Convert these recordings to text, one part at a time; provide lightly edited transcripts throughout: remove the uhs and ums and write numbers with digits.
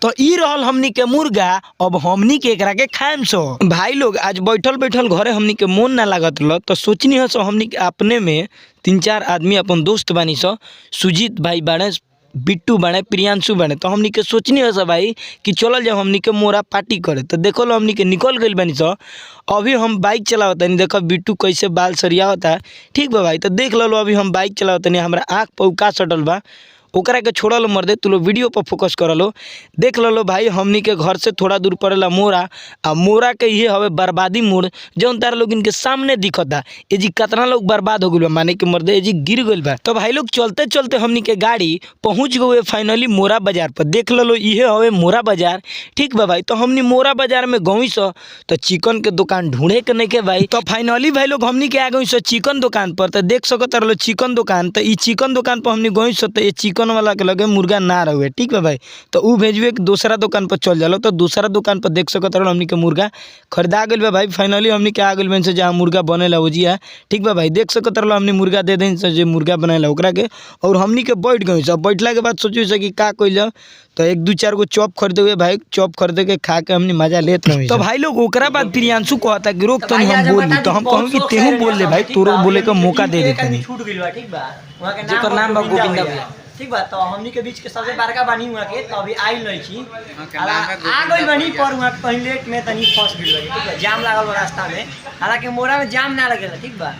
तो ई रहल हमनी के मुर्गा। अब हमनी के एकरा के खाएम सो। भाई लोग, आज बैठल बैठल घरे हमनी के मोन ना लागत ल, तो सोचनी ह सो हमनी के अपने में तीन चार आदमी अपन दोस्त बानी सो, सुजीत भाई बाड़े, बिट्टू बाड़े, प्रियांशु बाड़े। तो हमनी के सोचनी ह सो भाई कि चलल जाओ हमनी के मोरा पार्टी करे। तो देखो लो, हमनी के निकल गइल बानी सो। अभी हम बाइक चलावतानी, देखो बिट्टू कैसे बाल सरियावता। ठीक बा भाई, तो देख लो, अभी हम बाइक चलावतानी, हमरा आँख पर का सटल बा, ओकरा के छोड़ल मर्दे, तू लोग वीडियो पर फोकस करलो। देख लो भाई, हमनी के घर से थोड़ा दूर पड़ेला मोरा, आ मोरा के ये हवे बर्बादी मोड़, जौन तार लोग इनके सामने दिखता। ए जी कितना लोग बर्बाद हो गइल बा, माने कि मर्दे ए जी गिर गइल बा। तो भाई लोग, चलते चलते हमनी के गाड़ी पहुंच गए फाइनली मोरा बाजार पर। देख लो, इहे हवे मोरा बाजार। ठीक बा भाई, तो हमनी मोरा बाजार में गई सो तो चिकन के दुकान ढूंढे के नहीं के भाई। तो फाइनली भाई लोग, हमनी के आ गई सो चिकन दुकान पर। तो देख सकत रहो चिकन दुकान। तो ई चिकन दुकान पर हमनी गई सो, तो ये चिकन वाला के लगे मुर्गा ना रहुए। ठीक बा भाई, तो ऊ भेजवे के दूसरा दुकान पर चल जालो। तो दूसरा दुकान पर देख सकत रहो, हमनी के मुर्गा खरीदा गइल बा भाई। फाइनली हमनी के आ गइल बन से जहाँ मुर्गा बनेला ओजिया। ठीक बा भाई, देख सकत रहो, हमनी मुर्गा दे देन से जे मुर्गा बनेला ओकरा के, और हमनी के बैठ गई सब। बैठला के बाद सोची से कि का कइल जाओ, तो एक दू चार गो चॉप खरीदे हुए भाई, चॉप खरीदे के खा के हमनी मजा लेत रही। तो भाई लोग, ओकरा बाद प्रियांशु कहता कि रोक तनी, हम बोल ली। तो हम कहूँ कि तेहू बोल ले भाई, तोरो बोले के मौका दे देते नहीं। छूट गइल बा, ठीक बा, वहाँ के जेकर नाम बा गोविंदा भैया। ठीक बा, तो हमनी के बीच के सबसे बड़का बानी वहाँ के, तो अभी आइल नहीं छी, आ गइल बानी, पर वहाँ के कहीं लेट में तनी फंस गइल बानी। ठीक बा, जाम लागल बा रास्ता में, हालांकि मोरा में जाम ना लगेला। ठीक बा,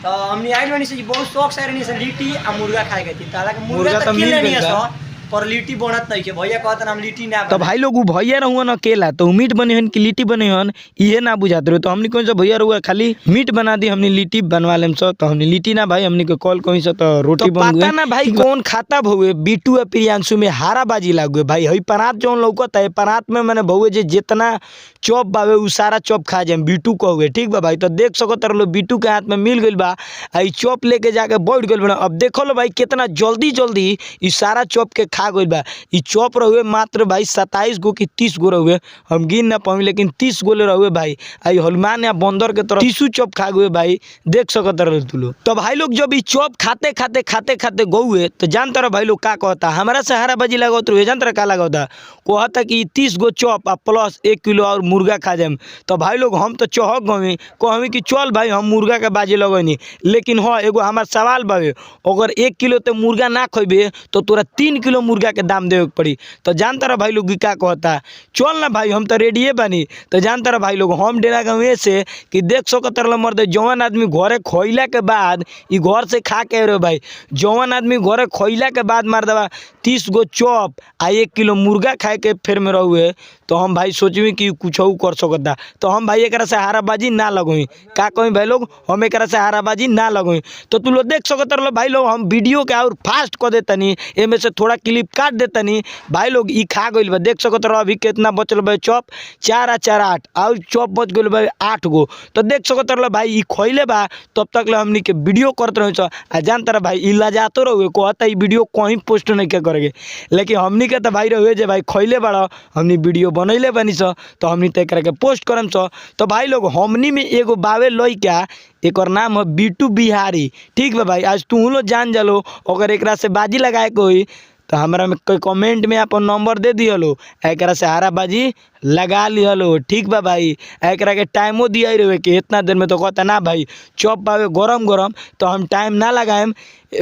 तो हमनी आइल बानी से बहुत शौक से रहनी से लिट्टी आ मुर्गा खाए के थी। तो हालांकि मुर्गा मुर्गा तो तो किन मिल लेनी गइल है बा। सो, पर लिट्टी बनत नहीं के, भैया कहत हम लिट्टी ना तो भाई लोग, उ भैया रहुअन अकेला, तो उ मीट बने हन कि लिट्टी बने हन, इहे ना बुझात रहे। तो हमनी कौन से भैया रहुआ खाली मीट बना दी, हमनी लिट्टी बनवा लेम सो। तो हमनी लिट्टी ना भाई, हमनी के कॉल कहीं से तो रोटी बन गए। पता ना भाई कौन खाता भउए, बिट्टू आ प्रियांशु में हारा बाजी लागुए भाई। हई परात जौन लौकत है, परात में मैंने भउए जे जितना चॉप बावे उ सारा चॉप खा जाए, बिट्टू कहुए। ठीक बा भाई, तो देख सकत रहो, बिट्टू के हाथ में मिल गइल बा, आ ई चॉप लेके जाके बैठ गइल बा। अब देखो लो भाई, कितना जल्दी जल्दी ई सारा चॉप के खा गइल बा। ई चॉप रहुए मात्र भाई 27 गो कि 30 गो रहुए, हम गिन ना पाई, लेकिन 30 गो ले रहुए भाई। आ ई हनुमान या बंदर के तरह तीसू चॉप खा गए भाई, देख सकत रहो तू लोग। तो भाई लोग, जब ई चॉप खाते खाते खाते खाते गौए, तो जानता रहो भाई लोग का कहता, हमारा से हारा बाजी लागत रहुए। जानता रहो का लागता? कहता कि 30 गो चॉप आ प्लस 1 किलो और मुर्गा खा जाम। तो भाई लोग, हम तो चहक गई, कहमी कि चल भाई, हम मुर्गा के बाजी लगैनी, लेकिन हाँ, एगो हमार सवाल बावे, अगर 1 किलो तो मुर्गा ना खइबे तो तोरा 3 किलो मुर्गा के दाम देवे के पड़ी। तो जानता रह भाई लोग का कहता? चल ना भाई, हम तो रेडिये बानी। तो जानता रह भाई लोग, हम डेरा गाँव से कि देख सकत रहल मर्दे, जौन आदमी घरे खइला के बाद, ई घर से खा के रे भाई, जौन आदमी घरे खइला के बाद मार दबा 30 गो चॉप आ 1 किलो मुर्गा खाए के फेर में रहुए, तो हम भाई सोचबी कि कुछ कर सकता। तो हम भाई एकरा से हाराबाजी ना लगोई। का कहीं भाई लोग, हम एकरा से हाराबाजी ना लगोई। तो तू लोग देख सकत रहो भाई लोग, हम वीडियो के और फास्ट कर देतनी, एमे से थोड़ा क्लिप काट देतनी। भाई लोग, ई खा गइल बा, देख सकत रहो, अभी कितना बचल बा चॉप? चार आ चार आठ, और चॉप बच गइल बा आठ गो। तो देख सकत रहो भाई, ई खइले बा, तब तक ले हमनी के वीडियो करत रही। आ जानता रह भाई, ई लजातो रहुए, कहता ई वीडियो कहीं पोस्ट नहीं के करेगे, लेकिन हमनी के तो भाई रहुए जे भाई खइले बाड़ा, हमनी वीडियो बनैले बानी स, तो हमनी तो एकरा के पोस्ट करम स। तो भाई लोग, हमनी में एगो बावे लइका, एकर नाम है बिट्टू बिहारी। ठीक बा भाई, आज तू लोग जान जालो, अगर एकरा से बाजी लगाए के होई तो हमरा में कोई कमेंट में अपन नंबर दे दिहलो, एकरा से हारा बाजी लगा लिहलो। ठीक बा भाई, एकरा के टाइमो दिया रहे कि इतना देर में, तो कहता ना भाई, चॉप पावे गरम गरम, तो हम टाइम ना लगाएम,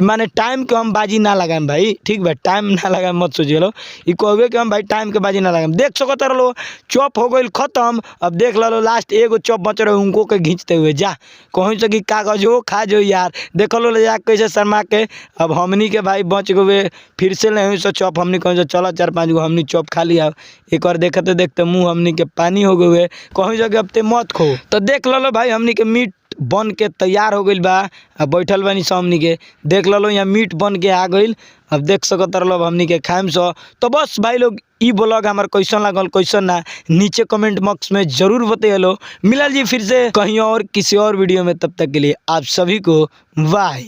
माने टाइम के हम बाजी ना लगाएम भाई। ठीक बा, टाइम ना लगाएम मत सोचिए लो, ई कहबे कि हम भाई टाइम के बाजी ना लगाएम। देख सकत रहो, चॉप हो गइल खत्म। अब देख लो, लास्ट एगो चॉप बच रहे, उनको के घींचते हुए जा कहीं से कि कागज हो खा जो यार। देख लो ले जा कैसे शर्मा के। अब हमनी के भाई बच गए, फिर से ले सो चॉप। हमनी कहीं से चलो, चार पाँच गो हमनी चॉप खा लिया। एक और देखते देखते मुँह हमनी के पानी हो गए, कहीं जगह अब ते मत खो। तो देख लो भाई, हमनी के मीट बन के तैयार हो गइल बा, आ बैठल बानी सब हमनी के। देख लो, यहाँ मीट बन के आ गइल। अब देख सकत रहो, हमनी के खाएम सो। तो बस भाई लोग, ई ब्लॉग हमार कैसन लागल, कैसन ना, नीचे कमेंट बॉक्स में जरूर बतैलो। मिलल जी फिर से कहीं और किसी और वीडियो में, तब तक के लिए आप सभी को बाय।